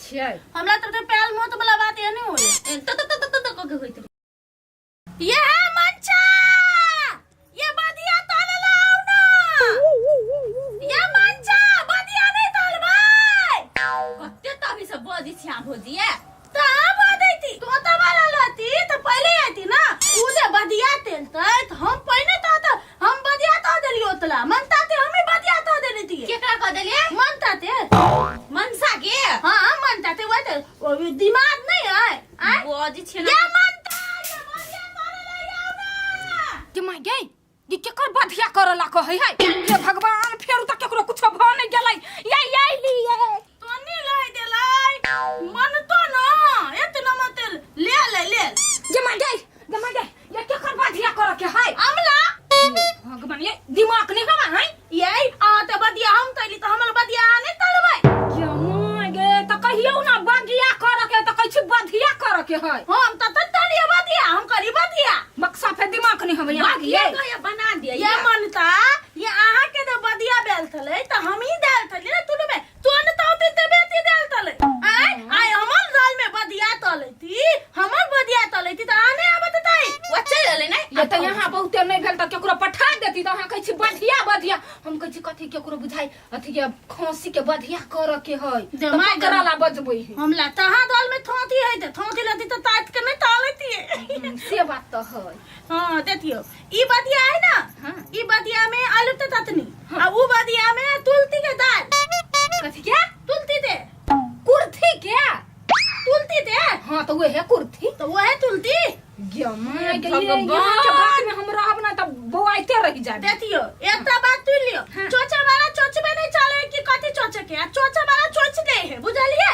छियै। हमरा तरफ से प्याल मौत वाला बात ये नहीं होले। ए, त त त त त क के होइत रहे। ये है मंचा, ये बदिया ताले लाओ ना। ये मंचा बदिया नहीं तालबै। कते त अभी सब बजै छी अहाँ भौजी ये। त आब दैती तो त वाला लती त पहले आती ना। उ जे बदिया तेलतै त हम पहिने त त हम बदिया त देलियो ओतला मनता ते हमी बदिया त देली ती। केकरा कह देलियै? मनता ते। मनसा के? हां मनता ते वही ते ओ दिमाग नहीं है। आय बजै छी ना। ये मनता ये बदिया ताले ले आओ ना। के माय गे, ई केकर बधिया करला कहै है? हे भगवान, फेर त केकरो कुछो भ नै गेलै। ये ये लिए तोनी लय देलै मन तो ना एतना मत ले ले ले। जे माय गे, जे माय गे, ये केकर बधिया कर के है? अमला। भगवान, ये दिमाग नहीं हवा है? ये आ त बदिया हम तैली त हमर बदिया नहीं तलबै। ये माय गे, त कहियौ ना बगिया कर के त कहै छी बधिया कर के है। हम त त तलिए बदिया, हम करी बदिया। बक्सा पे दिमाग नहीं हवे यहाँ के। बगिया कहिया बना दिया ये मनता ये अहाँ के जे बदिया बेल थलै त हम ही देल थलै ने तुनु में तो न तो ते ते बेटी देल थलै। आय आय हमर दाल में बदिया तलैती, हमर बदिया तलैती त आने आबत तै। वो चल गेलै ने। ये त यहाँ बहुते नहीं भेल त केकरो पठा देती त अहाँ कहै छी बधिया बधिया। हम कहै छी कथी केकरो बुझाई अथी के खांसी के बधिया कर के है। त जमाय ककरा ला बजबै है? हमला तहाँ दाल में थोथी है त थोथी लती त तात के नहीं तलैती। से बात त है। हां देखियो ई बदिया है ना। हाँ। ई बदिया में आलू ते ततनी आ उ बदिया में तुलती के दाल। कथी के? तुलती दे। कुर्थी के? तुलती दे। हां तो वहे कुर्थी। तो वहे तुलती। गे my गे, ये भगवान। यहाँ के बात में हम रहब ना त बौआइते रह जाब। देखियो एकटा बात तुल लियो। हाँ। चोचा वाला चोचबे नहीं चले कि कथी चोचे के, आ चोचा वाला चोच दे है, बुझलिए?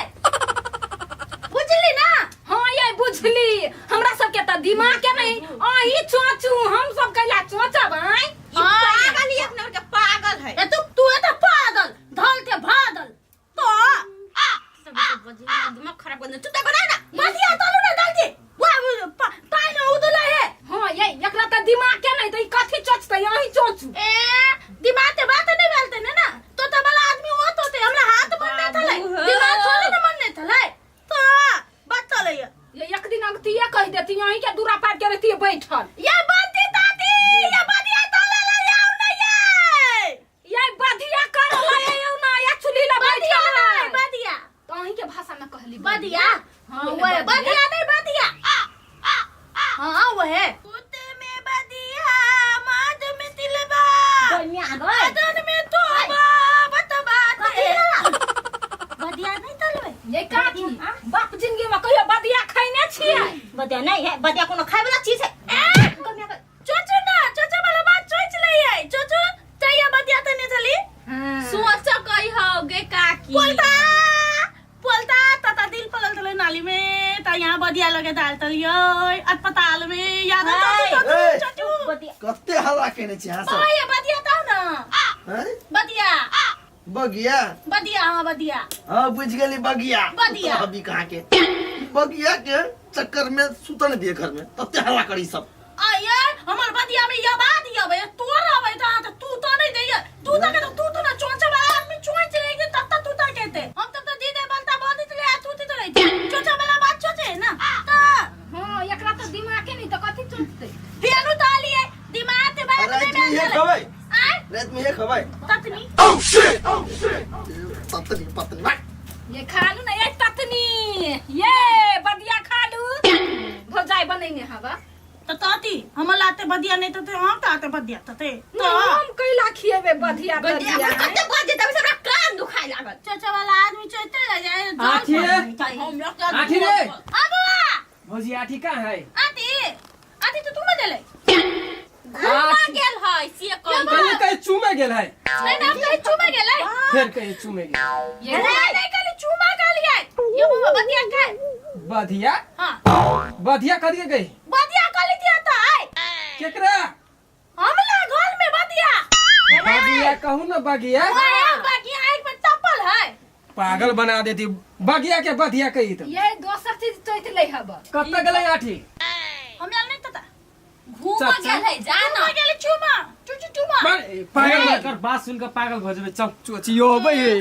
बुझली ना? हां ये बुझली। हमरा सब के त दिमाग के नहीं, अही चोचू हम सब कैला चोचब आय? ई पागल ही एक नंबर के पागल है। ए तू ए त पागल धल के भादल तो सब सब बजे दिमाग खराब कर दे। चुप बना ना। बदिया तलु ना दाल जी। वाह, पानी उदला है। हां ये एकरा त दिमाग के नहीं त ई कथी चोचतै? अही चोचू। ए दिमाग ते बात नहीं बोलते ने ना। तो त वाला आदमी वो तो ते हमरा हाथ मन नहीं थले। बाबू हो। दिमाग थोड़े ना मन नहीं थले। तो बात चले ये। ये एक दिन अंगतिये कह देती अही के दूरा पार के रहती बैठल। ये बंदी ताती, ये बदिया तले ले आओ ना ये। ये बधिया कर ले आओ ना, या चुल्ही ला बदिया बैठल नहीं, है। बदिया। तो अही के भाषा में कहली बदिया। हां, वो वह है, बदिया नहीं, बदिया। हां, वो है। पुत में बदिया, माद में तिलबा। बनिया गए। बदन में तोबा, बतबा कथी ते। बदिया नहीं तलबै। ये काकी, बाप जिंदगी में कहियो बदिया खैने छियै? बदिया नहीं है, बदिया कोनो खाय वाला चीज है। ए, कमिया के चोचू ना, चोचू वाला बात सोच लै है। चोचू, चाहिए बदिया त नहीं चली। सोच कही हो गे काकी। बोलता, बोलता, तता दिल पलल तले नाली में, ता यहाँ बदिया लगे दाल तलियो, अस्पताल में, याद है चोचू, चोचू, ए। चोचू। बदिया। कते हल्ला केने छी अहाँ सब? ओए, बदिया ताऊ ना। हैं? बदिया। बगिया? बदिया, हाँ, बदिया। हाँ, बुझ गेली बगिया। बदिया। तो अभी कहाँ के? बगिया के चक्कर में सुतल दिए घर में, तते हल्ला करी सब। आये, हमर बदिया में ये बात ये बे, तोर आवे त त तू तो नहीं देय। तू त के तू तो ना चोंच वाला आदमी चोंच रहेगी तब त तू त कहते। हम तब त दी दे बलता बोल दी ले तू त रही। चोंच वाला बात चोचे ना। त हां, एकरा त दिमाग के नहीं त कथी चोचते? फेनु त लिए दिमाग ते बात रात नहीं में ये भेल। खबै। आय? रात में ये खबै। ततनी। ततनी, पतनी, भाग। ये खालू ना, ये ततनी। ये बदिया खालू। भौजाई बनैने हवा। त ताती, हमर लाते बदिया नहीं त ते हम ताते बदिया त ते। त हम कैला खिएबे बधिया बदिया तदिया? पर कते बजे तब हमरा कान दुखाय लागल। चचा वाला आदमी चलते रह जाए, जाल आठी पर रे। नहीं चाहिए। हम लोग के आठी रे। अबुआ। भौजी आठी कहाँ है? आती, आती तो तुम देले। घुमा गेल है से कह। कहीं कहीं चूमे गेल है। नहीं ना, कहीं चूमे गेलै। फिर कहीं चूमे गेल। ये नहीं, नहीं, कहीं चूमा गेलियै। ये बुआ बदिया खाए। बधिया? हाँ। बधिया करिए गई? बदिया कली दिया तो आय। केकरा? हमला घर में बदिया। बगिया कहूँ ना बगिया। ओए, बगिया एक में तपल है। पागल बना देती बगिया के बधिया कही तो। ये दोसर चीज चोइत ले हब। कब तक गेलै आठी? हमला नहीं पता। घूम चाचा। गेल है जा ना। चूमा गेलै, चूमा। चू, चू, चूमा। पागल एकर बात सुन के पागल भ जेबै। चल चोचियो होबै है।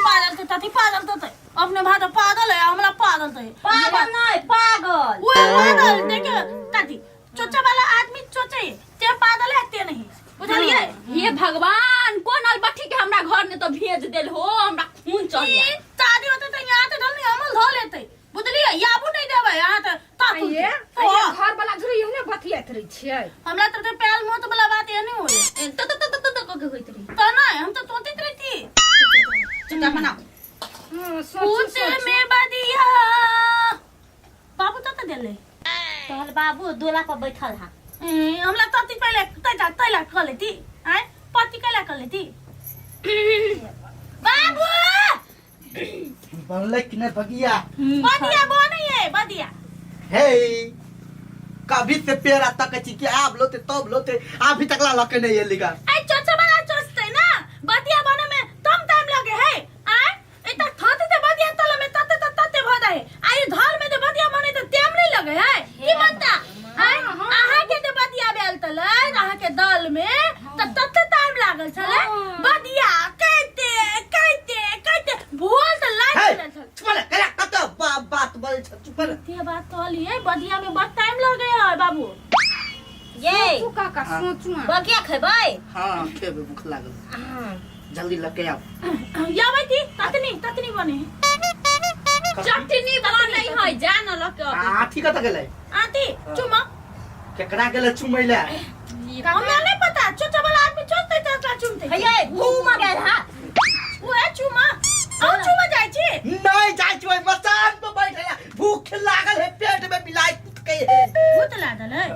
पागल ते तथी पागल ते अपने भात पागल है हमरा पागल ते पागल नहीं पागल ओए पागल देख ताती चोचा वाला आदमी चोचे ते पागल है ते नहीं बुझलिए हे भगवान कोन अलबट्ठी के हमरा घर ने तो भेज देल हो हमरा खून चढ़ ई तादी होते त यहाँ ते धल नहीं हमल धो लेते बुझलिए याबू नहीं देबै यहाँ ते तातू ये तो ये घर वाला झुरी एहने बतियाइत रहै छियै हमरा तरफ से प्याल मोत वाला बात ये नहीं होले त त त त त क के होइत रही तो नहीं हम तो तोतित रहती चुपचाप बनाओ हँ, सोचू, पूत सोचू। में बदिया बाबू तो तो देले तोहर बाबू दोला पर बैठल हा ए, हमरा तती पहले तैला तैला कर लेती आय पति कैला कर लेती बाबू बनलै कि नहि बगिया बदिया बनी है बदिया हे कभी से पेड़ा तक छी कि आब लोते तब लोते अभी तक ला लके नहीं एलिगा आई चोचा वाला चोचते ना बदिया बने में तम टाइम लगे है आय एता थाते ते बदिया तले में तते ते तते भ जाए आई धाल में ते बदिया बने ते टाइम नहीं लगे है की बनता आय अहाँ के ते बदिया बेल तले अहाँ के दाल में त तते टाइम लागल छले बदिया कहते कहते कहते भूल त लाग हे गेल छल चुप रह करा कत बात बोल छ चुप रह ते बात कहलिए बदिया में बड़ टाइम लगे है बाबू ये सोचू काका सोचू अहाँ। बगिया खेबै हां खेबे भूख लागल जल्दी लके आओ या बेटी ततनी ततनी बने चटनी बनै है जा न लके अबै। आठी कत गेलै आती चुमा केकरा गेलै चुमैला हमरा नहीं पता चोचा वाला आदमी चोचते चोचा चुमते हे घूम गेल हा उहे चुमा हम चुमा जाइ छी नहीं जाइ छी ओहि मचान पर बैठल भूख लागल है पेट में बिलाई कुटकै है भूत लागल है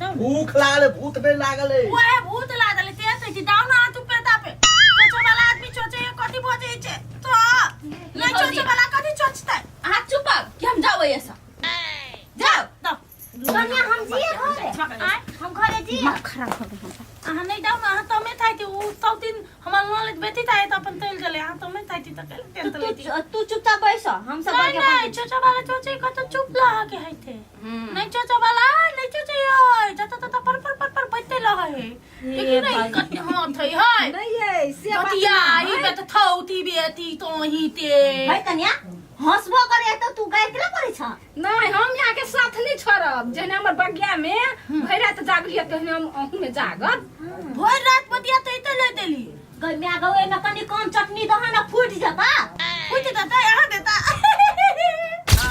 दौ भूख लागल है भूत में लागल है उहे भूत लागल है ते कहै छी दाउ ना तू पेता पे चोचा वाला आदमी चोचे कथी बजै छै तो नहीं चोचा वाला कथी चोचतै अहाँ चुप कि हम जाओ ऐसा जाओ दौ कन्या हम जिए घरे हम घरे जिए खराब हो गेल अहाँ नहीं दाउ ना अहाँ तमे थाइती उ सब दिन हमर नॉलेज बेटी थाइ त अपन तैल गेलै अहाँ तमे थाइती त कैल तेल तू तलेती तू चुपचाप बैस हम सब नहीं बगिया नहीं चोचा वाला चोचे कत चुप लहा के हैते नहीं चोचा वाला नहीं चोचे है जत तत पर पर पर पर बैठते लहा है लेकिन नहीं कत हां थई है नहीं ये से बात कतिया नहीं ई बेत थौती बेती तो ही ते भाई कन्या हंसबो करे तो तू गाय केला करै छ नहीं हम यहाँ के साथ नहीं छोड़ब जहने हमर बगिया में भरि रात जागलियै तहने हम अहूँ में जागब भोर रात बतिया तो इते ले देली गई म्या गौ एमे कनी कम चटनी दह न फूट जता फुट देता यहाँ देता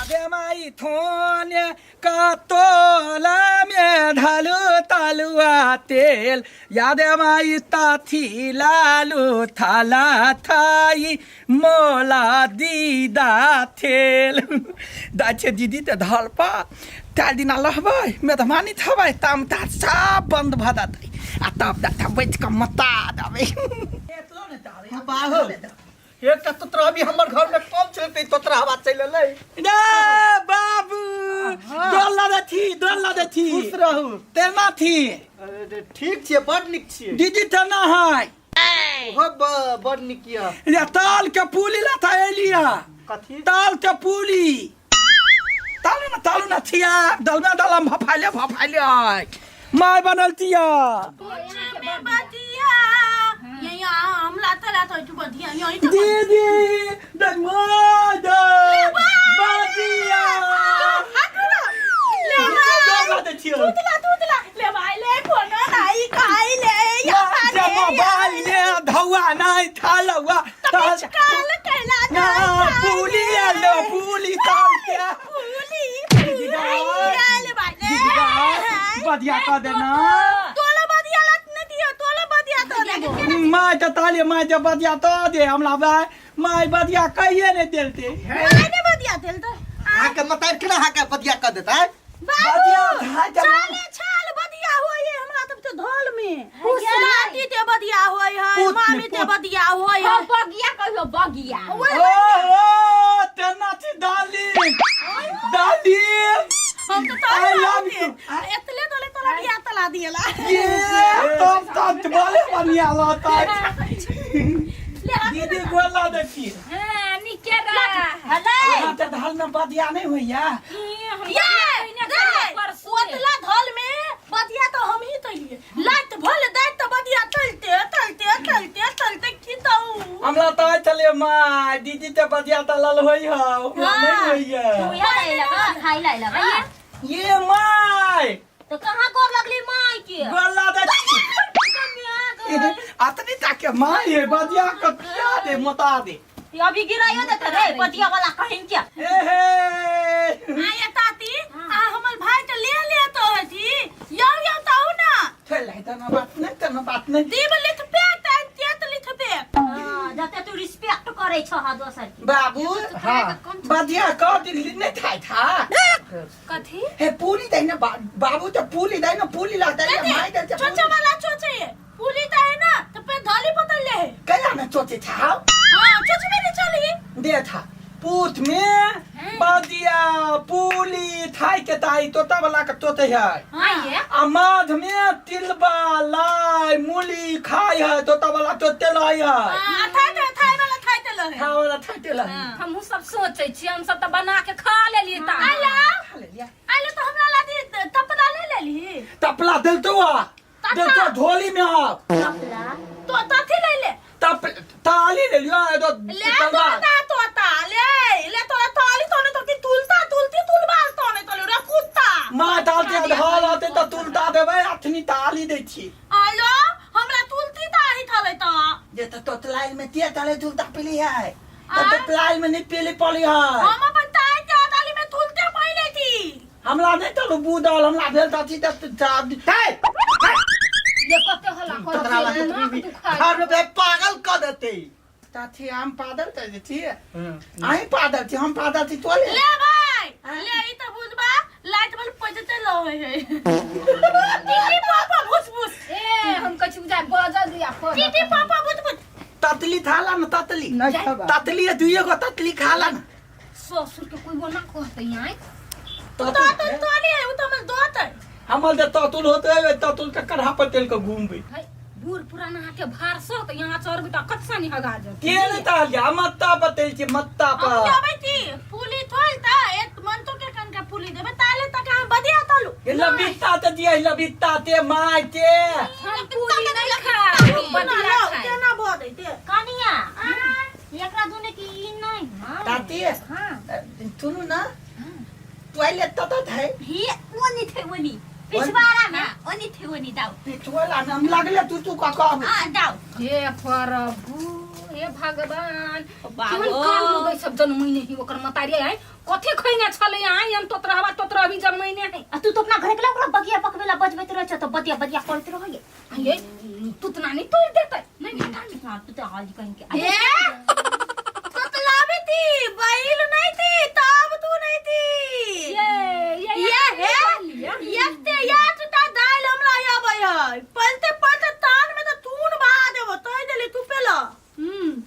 आबे माई थोने कतोला में ढालू तालुआ तेल याद माई ताथी लालू थाला थाई मोला दीदा थेल दाइ छै दीदी ते धल पा ताल दिना लहबै मेधमानी थबै ताम ता सब बंद भ देतै आ तब दाता बैठ कऽ मता देबै बाहो एकटा तोतरा भी हमर घर में कम चलते तोतरा हवा चलि एलै रे बाबू डोल देथी डोल देथी खुश रहू तेना थी अरे रे, ठीक छियै बड नीक छियै दीदी तेना है ओहो बड नीक यऽ रे ताल के पुली लता एलिया कथी ताल के पुली तालू ना तालू ना थिया दलमे दलम भफाइले भफाइले आय माय बनल तिया में बतिया यही हम लाता लाता तू बतिया यही तो दीदी दमोद बतिया ले दबा दे छियो तुतला तुतला ले भाई ले फोन नहीं खाई ले या जे मोबाइल में धौआ नहीं थालुआ ताल काल कैला ना पुली लो पुली ताल के पुली दीदी ले भाई ले बदिया कर देना तोला बदिया लत नहीं दियो तोला बदिया तो देबो माय तो ताले माय तो बदिया तो दे हमरा भाई माय बदिया कहिए नहीं देलते माय ने बदिया देल तो अहाँके मतारि केना अहाँके बदिया कऽ देतै बदिया धाय जमा छाले छाल बदिया होय है हमरा तब तो धोल में दादी ते बदिया होय है पूत में, मामी ते पूत। बदिया होय है हो बगिया कहियो बगिया ओ ओ तेना छी डार्लिंग डार्लिंग हम तो I love you. एतले तोले तोला बिया तला दिएला ये तब तब बोले बढ़िया लता दीदी गोला देखी हाँ नीके रह हले यहाँ ते धाल में बदिया नहीं होइया ये ओतला धोल में बदिया तो हम ही तलिए लात भल दाइत तो बदिया तलते तलते तलते तलते की तो हमरा तऽ चले माय दीदी ते बजिया तलल होई हौ हमरा नहीं होइया तू यहाँ लाइ लगा खाइ लाइ लगा ये माय तो कहाँ गोर लगली माय के गोला दे अतनी ताके माय हे बजिया के पिया दे मोता दे ये अभी गिराइयो देते रे बतिया वाला कहीं क्या ए हे आया ताती आ हमर भाई तो ले ले तो हथी यौ यौ ताऊ ना चल ना बात नहीं तना बात नहीं दीब लिख पे तेत लिख पे हाँ, जते तू रिस्पेक्ट करे छ हा दोसर के बाबू हाँ बजिया कह दिल्ली नहीं खाई था कथी हे पूरी दे ना बाबू तो पूरी दे ना पूरी लाता है माय दे चोचे वाला चोचे ये पुली तो है ना तो पे धाली बदल ले है कया ना चोचे था हां चोचे में नहीं चली दे था पूत में बदिया पूली थाई के ताई तोता वाला के तोते है आइए आ माध में तिलबा लाई मूली खाई है तोता वाला तोते लाई है हां थाई ते थाई वाला थाई ते ले है खा वाला थाई ते लाई हमहूँ सब सोचै छियै हम सब तऽ बना के खा लेलियै ता आला खा ले लिया आला तो हमरा ला दी तपला ले लेली तपला दिल तो आ दिल तो ढोली में आ कपड़ा तो तथी ले ले तप ताली ले लियो ए तो ले तोता तोता ले ले तोरा ताली तो ने तो की तुलता तुलती तुलबाल तो ने तो रे कुत्ता माँ डालते ढाल आते तो तुलता देबै अथनी ताली दै छी आलो हमरा तुलती ताही थले तो जे तो तोतलाइल में ते ताले तुलता पीली है तो तोतलाइल में नहीं पीली पड़ी है हम अपन ताई के ताली में तुलते पहिले थी हमला नहीं तो बूदल हमला भेल ताची त हे ये कते हल्ला तोतरा करै वाला छियै, नाक तोतरी दुखाइ घर में बे पागल कर देते ताची हम पादल त छी आही पादल छी हम पादल छी तोले ले भाई ले ई त बुझबा लाइट बल्ब पजते लो है टीटी पापा भुस भुस ए हम कहै छी बुझाइ बजल दिया पर टीटी पापा भुस भुस ततली थाला न ततली नहीं खाबा ततली है दुइये गो ततली खाला न ससुर के कोई वो ना कहते आय तो तो तोली है उ तो हमर दोत है हमर जे ततुल होते है ततुल के कढ़ा पर तेल के घूमबे है बूढ़ पुराना के भार सो तो यहाँ चढ़ बेटा कतसा नहीं हगा जते के नहीं ताल मत्ता पर तेल के मत्ता हम पर जाबै थी पुली थोल ता एक मन तो के कन का पुली देबे ताले तक हम बदिया तलु ये लबित्ता ते दिया लबित्ता ते my ते हम पूरी नहीं खाए बदिया खाए केना भ देते कनिया एकरा दुने की ई नहीं हाँ ताती हाँ सुनू ना टॉयलेट ततत है ही ओनी थे ओनी पिछवाड़ा में ओनी थे ओनी दाऊ पिछवाड़ा में हम लागले तू तू का कह हां दाऊ हे प्रभु हे भगवान बाबो। केहन कान हो गई सब जनमैने ही ओकर मतारी आय कथी खैने छलै आय हम तोतरहवा तोतरहबी जनमैने है आ तू तो अपना घरे के ओकरा बगिया पकबेला बजबैत रहै छ तो बतिया बतिया करैत रहै ये तुतना नहीं तोड़ देतै नहीं नहीं हाँ तू तो हाल कहीं के ए